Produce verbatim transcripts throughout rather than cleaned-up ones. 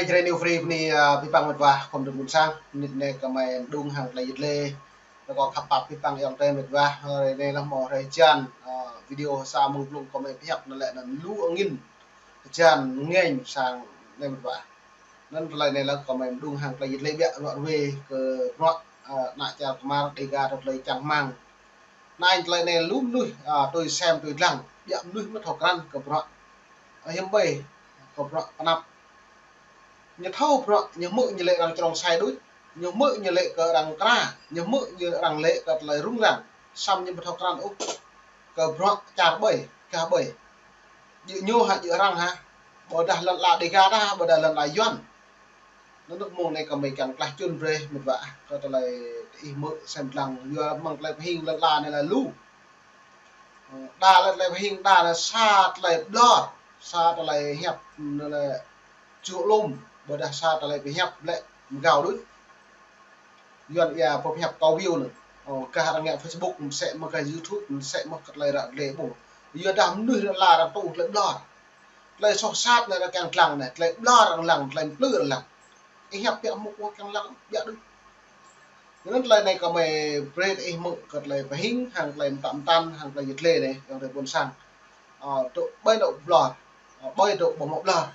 Jrai New Free bơni, ơ, abih bang met wa khŏm dơ̆ng ƀuôn sang. Mơnit anai kơmơi mơđung hăng tơlơi yit lê. Rơkâo khăp pap abih bang ayŏng adơi met wa. Hrơi anai lah hmâo hrơi hơjan, ơ, video sa mơ̆ng blung kơmơi pơhiăp anŭn lĕ anŭn lu angin hơjan ngêñ sang anai met wa. Anŭn tơlơi anai lah kơmơi mơđung hăng tơlơi yit lê biă ruă ruê kơ bruă, ơ, ană čar kơmar Dega tơlơi čang rơmang. Anai tơlơi anai lu mơnuih, ơ, tui sem tui dlăng, biă mơnuih mơ̆ thâo krăn kơ bruă. Ơ, hiư̆m ƀơi kơ bruă pơnăp. Ñu thâo bruă, ñu hmư̆ ñu lĕ arăng črông sai đôč, ñu hmư̆ ñu lĕ kơ arăng kra, ñu hmư̆ ñu arăng lĕ kơ tơlơi rŭng răng, samơ̆ ñu ƀu thâo krăn ôh kơ bruă čar ƀơi, gah ƀơi. Djơ̆ ñu hă, djơ̆ arăng hă, ƀôdah lŏn ala Dega tah, ƀôdah lŏn ala Yuan. Anŭn mơ̆ng anai kơmơi kiăng klaih čun brơi met wa, kơ tơlơi ih hmư̆ sem dlăng, yua mơ̆ng tơlơi pơhing lŏn ala anai lah lu. Ơ, đa lĕ tơlơi pơhing, đa lĕ sa tơlơi ƀlŏr, sa tơlơi hiăp anŭn lĕ čuh lŏm, ƀôdah sa tơlơi pơhiăp lĕ mơgao đôč. Yuan ia pơhiăp kâo view anŭn. Ơ, gah arăng ngă Facebook, mơsĕ mơ̆ gah YouTube, mơsĕ mơ̆ kơ tơlơi ră lê ƀu. Yua dah mơnuih lŏn ala arăng tŭ tơlơi ƀlŏr. Tơlơi soh sat anai arăng kiăng lăng anai, tơlơi ƀlŏr arăng lăng, tơlơi plư arăng lăng. Ih hiăp biă mơ̆ kơ kiăng lăng, biă đôč. Anŭn tơlơi anai kơmơi brơi ih hmư̆ kơ tơlơi pơhing, hăng tơlơi mơtă mơtăn, hăng tơlơi yit lê anai, ayŏng adơi ƀuôn sang. Ơ, tŭ ƀơi tŭ ƀlŏr, ơ, ƀơi tŭ ƀu hmâo ƀlŏr.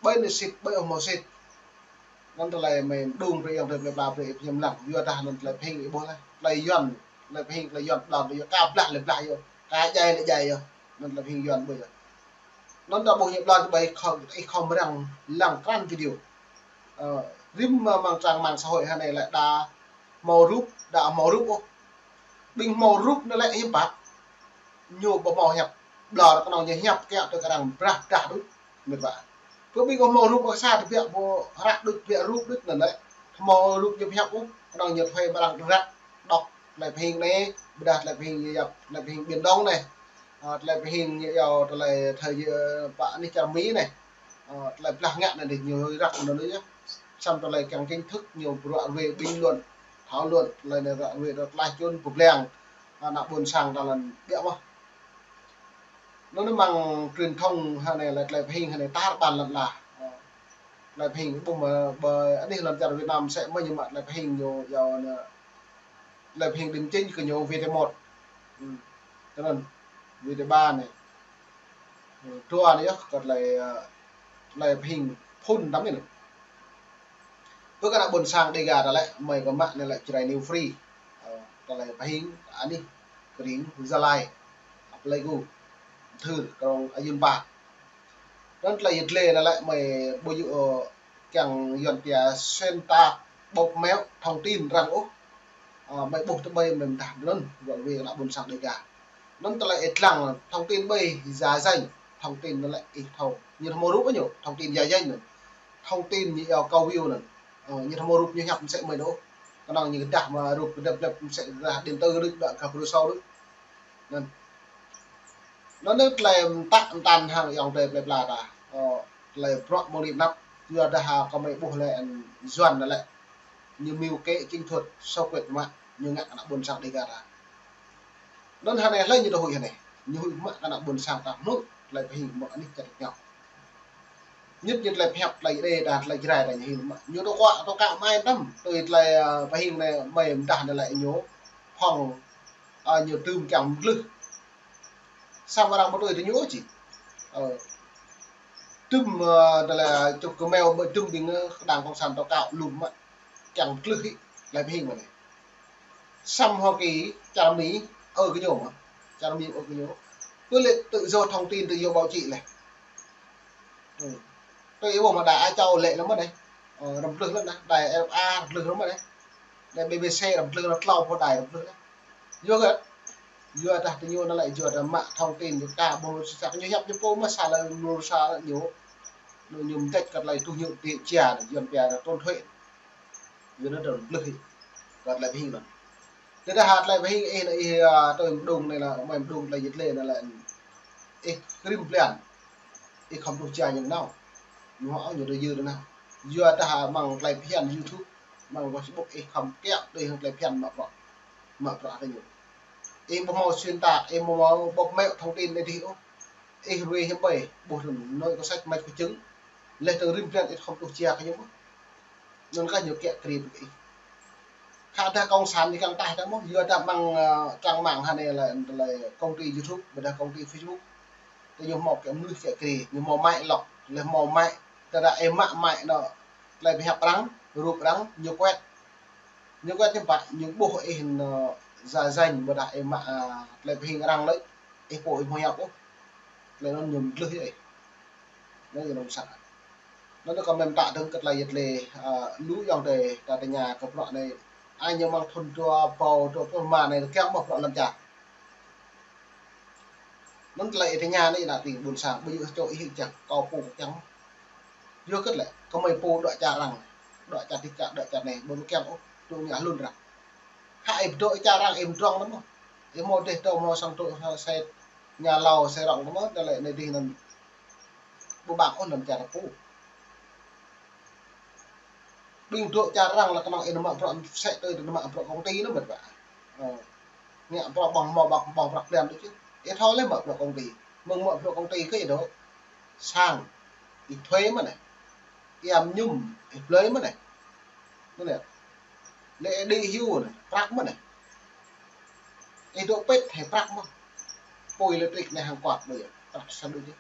Ƀơi anai sĭt, ƀơi ƀu hmâo sĭt. Anŭn tơlơi mơi mơđung brơi ayŏng adơi plơi pla brơi ih pơhiam lăng. Yua dah anŭn tơlơi pơhing ih ƀuh lah. Tơlơi Yuan, tơlơi pơhing tơlơi Yuan ƀlŏr, yua ka blah lĕ blah yơh. Ka djai lĕ djai yơh. Anŭn tơlơi pơhing Yuan ƀuh yơh. Anŭn ta ƀuh ñu ƀlŏr ƀơi khŏm, ih khŏm arăng lăng krăn video. Ơ, rĭm mơ̆ng trang mạng xã hội hơnai lĕ đa hmâo rup, đa hmâo rup ôh. Ƀing hmâo rup anŭn lĕ hiư̆m pă. Ñu ƀu hmâo hiăp ƀlŏr, kơnơ̆ng ñu hiăp kiăng tui kơ arăng brah brah đôč, met wa. Pơ ƀing hmâo rup ôh sa tơbiă ƀu hră đôč, tơbiă rup đôč anŭn lĕ. Hmâo rup ñu pơhiăp ôh, kơnơ̆ng ñu thuê ƀrăng ră đŏk tơlơi pơhing anai, ƀôdah tơlơi pơhing ñu yap, tơlơi pơhing Biển Đông anai. Ơ, tơlơi pơhing ñu yua tơlơi thơ, ơ, pă anih čar Mi anai. Ơ, tơlơi blah ngă anai dih ñu ră anŭn yơh. Samơ̆ tơlơi kiăng chính thức ñu bruă ruê bình luận, thảo luận, tơlơi anai ră ruê tơlơi čun pơblang. Ơ, ană ƀuôn sang ta lăng biă mơ̆. Anŭn mơ̆ng truyền thông hơnai lĕ tơlơi pơhing hơnai tar ƀan lŏn ala. Ơ, tơlơi pơhing ƀuh mơ̆ ƀơi anih lŏn čar Việt Nam mơsĕ mơ̆ ñu mă tơlơi pơhing ñu yua anai. Tơlơi pơhing đĭ mơčinh kơ ñu VTV một. Ư. Tơ anŭn VTV ba anai. Ư, dua anai yơh, kơ tơlơi, ơ, tơlơi pơhing phun tăm anai. Pơ kơ ană ƀuôn sang Dega ta lĕ, mơi kơ mă anai lĕ Jrai New Free. Ơ, tơlơi pơhing anih kơring Gia Lai, Pleiku, Thưr, krông Ayun Ba. Anŭn tơlơi yit lê anŭn lĕ mơi ƀu djơ̆, ơ, kiăng Yuan pia xuyên tạc, bóp méo thông tin arăng ôh. Ơ, mơi ƀuh tơƀơi mơi mơdah anŭn, ruă ruê kơ ană ƀuôn sang Dega. Anŭn tơlơi ih lăng thông tin ƀơi giả danh, thông tin anŭn lĕ ih thâo. Ñu hmâo rup ñu, thông tin giả danh anŭn. Thông tin ñu yua câu view anŭn. Ơ, ñu hmâo rup ñu hiăp mơsĕ mơi đôč. Kơnơ̆ng ñu kơdah mă rup kơdĕp kơdĕp mơsĕ dah điện tử đôč, dah kơ prusa đôč. Anŭn. Anŭn tơlơi mơtă mơtăn hăng ayŏng adơi plơi pla ta. Ơ, tơlơi bruă mơ̆ng anai anăp, yua dah kơmơi ƀuh lĕ Yuan anŭn lĕ. Ñu mưu kế chiến thuật xảo quyệt mă, ñu ngă kơ ană ƀuôn sang Dega ta. Anŭn hơnai hlơi ñu tơ huĭ hơnai. Ñu huĭ mă kơ ană ƀuôn sang ta hmư̆, tơlơi pơhing mơ̆ anih čar ñu. Ñit ñu tơlơi pơhiăp tơlơi Êđê ta, tơlơi Jrai ta ñu hil mă. Ñu tơ kơ, tơ kơ mơi tăm, tui tơlơi, ơ, pơhing anai mơi mơdah anai lĕ ñu. Hŏng, ơ, ñu tơm kiăng mơglưh. Samơ̆ arăng ƀu tui tơ ñu ôh či. Ơ. Tơm, ơ, tơlơi čuk kơmeo ƀơi tơm ƀing, ơ, đảng cộng sản tơ kơ lŭm mă. Kiăng mơglưh hĭ, tơlơi pơhing mơ̆ anai. Samơ̆ hŏ kơ čar Mi, ơ kơ ñu mơ̆. Čar Mi ơ kơ ñu. Pơ lĕ tự do thông tin, tự do báo chí lĕ. Ư. Tui ih ƀuh mơ̆ đài Á Châu lĕ lăm mơ̆ anai. Ơ, răm glưh lăm anai. Đài RFA răm glưh lăm mơ̆ anai. Đài BBC răm glưh lăm, tlâo pô đài răm glưh lăm. Yua kơ, yua dah tơ ñu anŭn lĕ yua dah mă thông tin ñu ka ƀu mơ̆ sĭt săk ñu hiăp ñu pô mơ̆ sa lĕ mơ̆ sa lĕ ñu. Ñu, ñu mơdĕč kơ tơlơi tuh ñu tiê chia anŭn, Yuan pia anŭn trốn thuế. Yua anŭn răm glưh hĭ. Kơ tơlơi pơhing anŭn. Tơdah hă tơlơi pơhing ih anŭn ih, ơ, tui mơđung anai lĕ, mơi mơđung tơlơi yit lê anŭn lĕ. Ih krim plian. Ih khŏm truh čia ñu nao. Ñu hŏ ñu tơ yơ tơ nao. Yua dah mơ̆ng tơlơi phiăn YouTube, mơ̆ng Facebook ih khŏm kiăo tui hăng tơlơi phiăn mă bruă. Mă bruă tơ ñu. Ih ƀu hmâo xuyên tạc, ih ƀu hmâo bóp méo thông tin anai dih ôh. Ih ruai hiư̆m ƀơi, ƀuh tơm, nói có sách mách có chứng. Leh tơ̆ng rĭm blan ih khŏm tuh jia kơ ñu mơ̆n. Anŭn kah ñu kiă kriê ƀing ih. Khă dah cộng sản ñu kiăng taih ta mơ̆n, yua dah mơ̆ng, ơ, trang mạng hă anai lĕ, lĕ công ty YouTube, ƀôdah công ty Facebook. Tơ ñu hmâo kiăng mơnuih kiă kriê, ñu hmâo mă lŏk, leh hmâo mă, tơdah ih mă mă anŭn, tơlơi pơhiăp arăng, rup arăng, ñu kuet. Ñu kuet ñu pă, ñu ƀuh ih anŭn, ơ, giả danh, ƀôdah ih mă, ơ, tơlơi pơhing arăng lĕ, ih pô ih hmâo hiăp ôh. Tơlơi anŭn ñu mơdlưh yơh ih. Anŭn yơh anŭn sa. Anŭn kâo mơ̆n ta dơ̆ng kơ tơlơi yơh tơlơi, ơ, lu ayŏng adơi ta tơña kơ bruă anai. Ai ñu mơ̆ng thun dua rơbâo dua pluh rơma anai kiăng mơ̆ bruă lăm čar. Anŭn tơlơi ih tơña anai ană tring ƀôn sang, ƀu djơ̆ čô ih kiăng, kâo pô kiăng. Yua kơ lĕ, kơmơi pô dŏ čar arăng, dŏ čar tih čar, dŏ čar anai, ƀu kiăng ôh, tŭ ngă hlŭn arăng. Khă ih dŏ čar arăng, ih mdrŏng anŭn mơ̆n. Ih hmâo dêh dŏ, hmâo sang dŏ, sa, sa, ñu hlâo, sa rŏng anŭn mơ̆n, tơlơi anai dih anŭn. Ƀu ƀăng ôh anŭn čar pô. Ƀing dŏ čar arăng lĕ kơnơ̆ng ih nao mă bruă sĕ tui nao mă bruă công ty anŭn mơ̆n ƀă. Ơ. Ngă bruă ƀơ̆ng hmâo ƀơ̆ng, ƀơ̆ng prăk blan đôč yơh. Ih thâo lĕ mă bruă công ty. Mơ̆ng mă bruă công ty kơ ih dŏ. Sang. Ih thuê mơ̆n anai. Ih am ñum, ih blơi mơ̆n anai. Anŭn yơh. Lĕ ih đĭ hyu anai, prăk mơ̆n anai. Ih dŏ pĭt hĭ prăk mơ̆n. Apui lĕ trik anai hăng kuat ƀu djơ̆, prăk sa đôč yơh.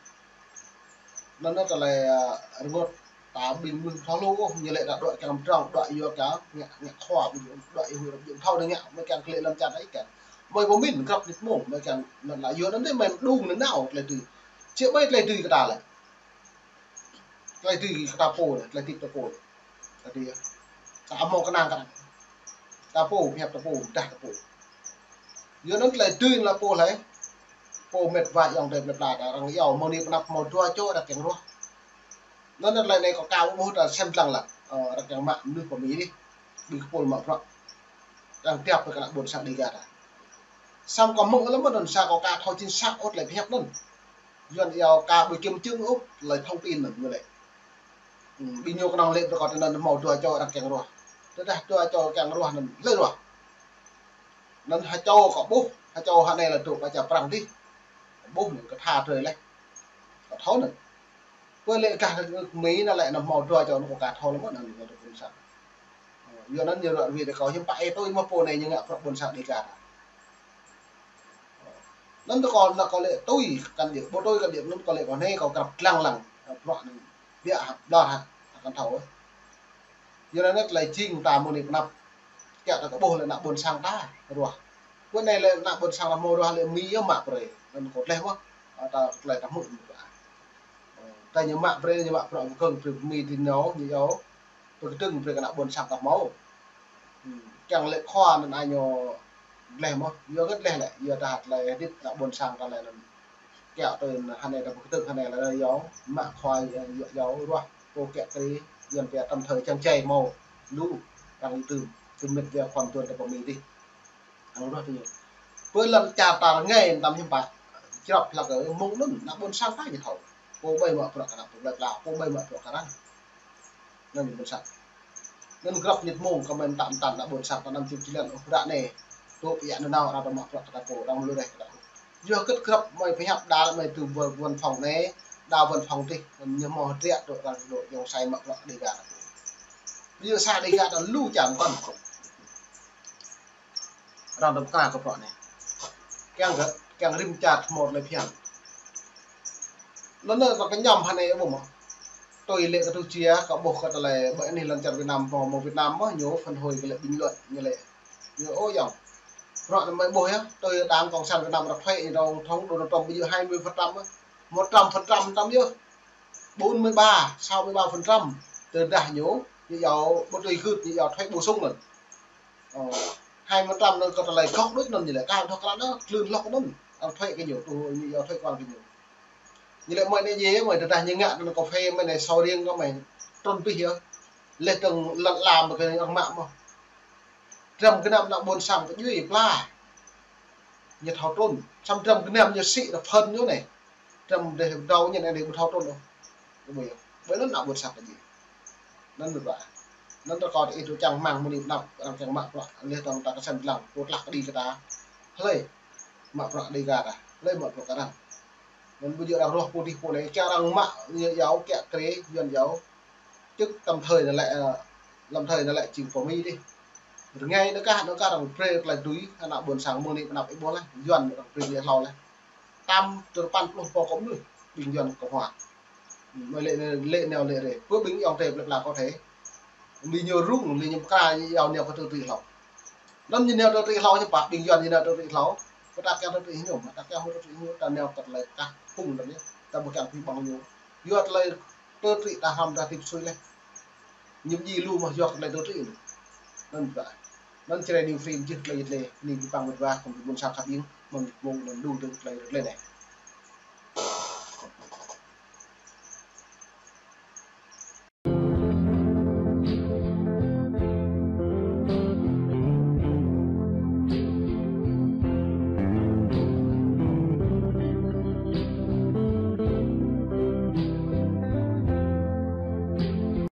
Anŭn anai tơlơi, ơ, rơngot ta ƀing mơnuih thâo lu ôh, ñu lĕ ta dŏ kiăng mdrŏng, dŏ yua kiăng ngă, ngă khua ƀu djơ̆, dŏ yua ƀu djơ̆ thâo anai ngă, mơi kiăng kơ lĕ lăm čar anai kiăng. Mơi pơmĭn grăp nit mông, mơi kiăng anŭn lă yua anŭn anai mơi mđung anŭn nao tơlơi tui. Či ƀai tơlơi tui kơ ta lĕ. Tơlơi tui kơ ta pô lĕ, tơlơi tui ta pô lĕ. Tơdơi yơh. Ta hmâo kơnang kơ arăng. Ta pô, pơhiăp ta pô, dah ta pô. Yua anŭn tơlơi tui anŭn lĕ pô hlơi. Pô mĕt wa ayŏng adơi plơi pla ta arăng iâu, mơ̆ng anai pơ anăp hmâo dua čô arăng kiăng ruah. Anŭn tơlơi anai kâo ka ƀuh ta sem lăng lăng. Ơ, arăng kiăng mă mơnuih pơ Mi dih. Ƀing kơpul mă bruă. Arăng tiap pơ kơ ană ƀôn sang Dega ta. Samơ̆ kâo hmư̆ lăm anŭn sa kâo ka thâo chính xác ôh tơlơi pơhiăp anŭn. Yuan iâu ka ƀu kiểm chứng ôh tơlơi thông tin anŭn ñu lĕ. Hm, ƀing ñu kơnơ̆ng lĕ pơkŏt anŭn hmâo dua čô arăng kiăng ruah. Tơdah dua čô kiăng ruah anŭn lĕ ruah. Anŭn ha čô kâo ƀuh, ha čô hă anai lĕ dŏ pơ čar Prăng dih. Ƀuh anŭn kơ tha drơi leh. Kâo thâo anŭn. Pơ lĕ gah Mi anŭn lĕ anŭn hmâo dua čô anŭn kâo ka thâo lăm anŭn anŭn kâo tŭ ƀôn sang. Yua anŭn ñu ruă ruai tơ kâo hiư̆m pă ih tui mơ̆ pô anai ñu ngă bruă ƀôn sang Dega ta. Anŭn tơ kâo anŭn kâo lĕ tui kăn djơ̆, ƀu tui kăn djơ̆ anŭn kâo lĕ kâo anai kâo krăp lăng lăng. Bruă anŭn biă hă, blah hă, kăn thâo ôh. Yua anŭn tơlơi jing ta mơ̆ng anai pơ anăp. Kiăng ta kơ ƀuh lĕ ană ƀôn sang ta ruah. Pơ anai lĕ ană ƀôn sang ta hmâo ruah lĕ Mi yơh mă brơi. Anŭn kâo gleh mơ̆. Ơ, ta gleh ta hmư̆ mơ̆. Ơ, ta ñu mă brơi, ñu mă bruă pơkơ̆ng brơi Mi dih nao, ñu iâu. Pơkơdơ̆ng brơi kơ ană ƀôn sang ta hmâo. Hm, kiăng lĕ khua anŭn ai ñu gleh mơ̆. Yua hơget gleh lĕ, yua ta hăt lĕ hơdip ană ƀôn sang ta lĕ anŭn. Kiaŏ tui hă anai ta pơkơdơ̆ng hă anai lĕ iâu, mă khua iâu, iâu ruah, pô kiă kriê, Yuan pia tăm thơi čang čai hmâo, lu, arăng tưm, tơmĕt wia khua tuan ta pơ Mi dih. Arăng ruah tui ñu. Pơ lăm čar ta rơngai tăm hiư̆m pă, črăp hlăk kơ mơ̆ng anŭn, ană ƀôn sang ta ñu thâo. Pô ƀai mă bruă kơ ană, pô ƀai pla, pô ƀai mă bruă kơ arăng. Anŭn ƀôn sang. Anŭn grăp nit mông kơ mơi mơtam mơtam ană ƀôn sang ta năm čư̆ či lăn ôh ră anai. Tŭ pơyă anŭn nao arăng ta mă bruă kơ ta pô, arăng mlư reh kơ ta pô. Yua hơget grăp mơi pơhiăp đa mơi tŭ văn, văn phòng anai, đa văn phòng dih, ñu hmâo hơdră dŏ arăng dŏ ayŏng sai mă bruă Dega ta pô. Ƀu djơ̆ sa Dega ta lu čar mơkŏn. Arăng tơm kra kơ bruă anai. Kiăng kơ, kiăng rĭm čar hmâo tơlơi phiăn. Anŭn anai kơ ñăm hă anai ƀu mơ̆. Tui lĕ kơ tŭ jia, kơ ƀuh kơ tơlơi ƀơi anih lŏn čar Việt Nam, mơ̆, mơ̆ Việt Nam mơ̆, ñu phản hồi kơ lĕ bình luận, ñu lĕ. Ñu ơ ayŏng. Bruă anai mơi ƀuh yơh, tui Đảng Cộng sản Việt Nam arăng thuê, tổng thống Donald Trump ƀu djơ̆ hai mươi phần trăm mơ̆. Một trăm phần trăm tăm yơh. Bốn mươi ba, sáu mươi ba phần trăm. Tơdah ñu, ñu iâu, ƀu tui gưt, ñu iâu thuê bổ sung anŭn. Ơ, hai mươi phần trăm anŭn kơ tơlơi gŏk đôč anŭn ñu lĕ, ka dŏ kơ anŭn, klưn lŏk anŭn. Arăng thuê kơ ñu, tŭ ñu iâu thuê quan kơ ñu. Ñu lĕ mơi anai djai, mơi tơdah ñu ngă anŭn cà phê, mơi anai sầu riêng kơ mơi, trŭn pih yơh. Leh dơ̆ng lăn ala mơi kơ arăng mă mơ̆. Dram gơnam ană ƀôn sang pơdjuai pla. Ñu thâo trŭn. Samơ̆ dram gơnam ñu sĭ ră phơn ñu anai. Dram dêh dâo ñu anai ƀu thâo trŭn ôh. Ƀu yơh. Ƀơi anŭn ană ƀôn sang ta djai. Anŭn mơ̆ ƀă. Anŭn tơ kâo ih tŭ čang rơmang mơ̆ng anai pơ anăp arăng kiăng mă bruă. Leh dơ̆ng ta kơsem lăng. Pô tlah kơđi kơ ta. Hlơi. Mă bruă Dega ta. Hlơi mă bruă kơ arăng. Anŭn ƀu djơ̆ arăng rŏh pô dih pô anai, kiăng arăng mă ñu iâu kiăng krê Yuan iâu. Čư̆k tơlơi anai lĕ, ơ, tơlơi anai lĕ jing pơmĭn dih. Rơngai anŭn kah, anŭn kah arăng brơi tơlơi tui, ană ƀôn sang mơ̆ng anai pơ anăp ih ƀuh laih, Yuan arăng brơi ñu hlâo laih. Tám tơpăn pluh pô kơ mơnuih, ƀing Yuan Cộng hòa. Mơi lĕ, lĕ nao lĕ rê. Pơ ƀing ayŏng adơi plơi pla kơ thê. Ƀing ñu rŭng, ƀing ñu pơkra, ñu iâu nao kơ tơlơi tui hlâo. Anŭn ñu nao tơlơi tui hlâo ñu pă, ƀing Yuan ñu nao tơlơi tui hlâo. Kơ ta kiăng tơlơi tui ñu, ta kiăng tơlơi tui ñu, ta nao kơ tơlơi kah phung anŭn yơh. Ta ƀu kiăng pơhiăp ƀơ̆ng ñu. Yua tơlơi tơlơi tui ta hrăm ta tip sui laih. Ñu ji lu mơ̆ yua tơlơi tơlơi tui anŭn. Anŭn ƀă. Anŭn Jrai New Film jih tơlơi tơlơi, anai ƀing păng mĕt wa, kơ ƀing ƀôn sang khăp ƀing, mơ̆ng mơ̆ng anŭn lu tơlơi tơlơi anai.